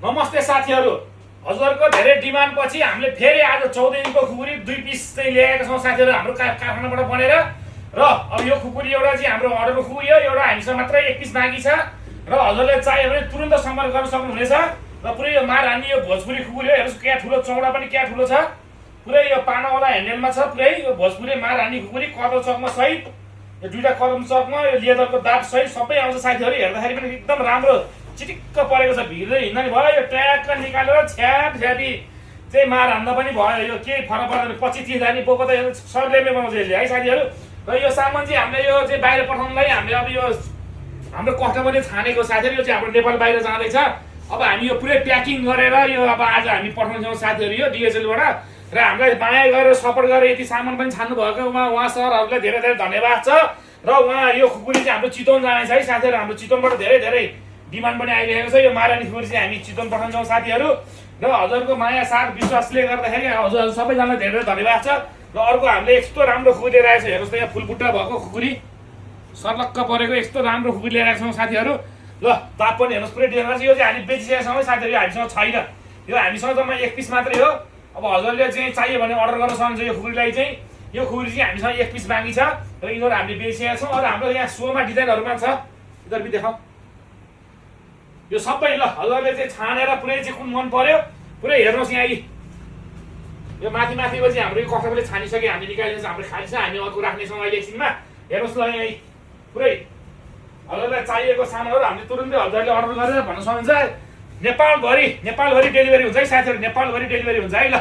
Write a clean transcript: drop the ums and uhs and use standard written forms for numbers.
नमस्ते साथीहरू, हजुरहरूको धेरै डिमान्ड पछि हामीले फेरि आज 14 इन्चको खुकुरी 2 पिस चाहिँ ल्याएका छौँ साथीहरू हाम्रो कारखानाबाट बनेर। र अब यो खुकुरी एउटा चाहिँ हाम्रो अर्डरको खुकुरी हो, एउटा हामीसँग मात्रै 1 पिस बाँकी छ र हजुरले चाहियो भने तुरुन्त सम्पर्क गर्न सक्नुहुनेछ। र पुरै यो महारानी यो भोजपुरी खुकुरी हो, हेर्नुहोस् क्या ठुलो, चौडा पनि क्या ठुलो छ, पुरै यो पानावाला ह्यान्डलमा छ, पुरै यो भोजपुरी महारानी खुकुरी कदम चकमा सहित, यो दुईटा कदम चकमा यो लेदरको दाब सहित सबै आउँछ साथीहरू। हेर्दाखेरि पनि एकदम राम्रो चिटिक्क परेको छ, भिड्दै हिँड्दा नि भयो, यो ट्याक्क निकालेर छ्याप छ्यापी चाहिँ मार हान्दा पनि भयो, यो केही फरक पर्दैन। 25-30 धानी बोको त सरले बनाउँछ यसले है साथीहरू। र यो सामान चाहिँ हामीले यो चाहिँ बाहिर पठाउनलाई हामीले अब यो हाम्रो कस्टमरले छानेको साथीहरू, यो चाहिँ हाम्रो नेपाल बाहिर जाँदैछ। अब हामी यो पुरै प्याकिङ गरेर यो अब आज हामी पठाउँछौँ साथीहरू यो डिएचएलबाट। र हामीलाई माया गरेर सपोर्ट गरेर यति सामान पनि छान्नु भएको उहाँ सरहरूलाई धेरै धेरै धन्यवाद छ। र उहाँ यो खुकुरी चाहिँ हाम्रो चितवन जानेछ है साथीहरू। हाम्रो चितवनबाट धेरै धेरै डिमान्ड पनि आइरहेको छ। यो महारानी खुकुरी चाहिँ हामी चितवन पठाउँछौँ साथीहरू। र हजुरको माया साथ विश्वासले गर्दाखेरि हजुरहरू सबैजनालाई धेरै धेरै धन्यवाद छ। र अर्को हामीले यस्तो राम्रो खुकुरी लिएर आएको छ, हेर्नुहोस् त यहाँ फुलबुट्टा भएको खुकुरी, सर्लक्क परेको यस्तो राम्रो खुकुरी लिएर आएको छौँ साथीहरू। ल ताप पनि हेर्नुहोस् पुरै डिजाइन छ। यो चाहिँ हामी बेचिसकेका छौँ साथीहरू, हामीसँग छैन, यो हामीसँग जम्मा 1 पिस मात्रै हो। अब हजुरले चाहिँ चाहियो भने अर्डर गर्न सक्नुहुन्छ यो खुकुरीलाई चाहिँ। यो खुकुरी चाहिँ हामीसँग 1 पिस बाँकी छ र यिनीहरू हामीले बेचिसकेका छौँ। अरू हाम्रो यहाँ सोमा डिजाइनहरूमा छ, इधर पनि देखाउँ यो सबै। ल हजुरले चाहिँ छानेर पुरै चाहिँ कुन मन पर्यो पुरै हेर्नुहोस् यहाँ। यो माथि माथिको चाहिँ हाम्रो यो कस्टमरले छानिसक्यो, हामी निकालिदिन्छ, हाम्रो खाली छ, हामी अर्को राख्नेछौँ अहिले एकछिनमा। हेर्नुहोस् ल यहाँ पुरै हजुरलाई चाहिएको सामानहरू हामीले तुरुन्तै हजुरले अर्डर गरेर भन्न सक्नुहुन्छ। नेपालभरि डेलिभरी हुन्छ है साथीहरू, नेपालभरि डेलिभरी हुन्छ है। ल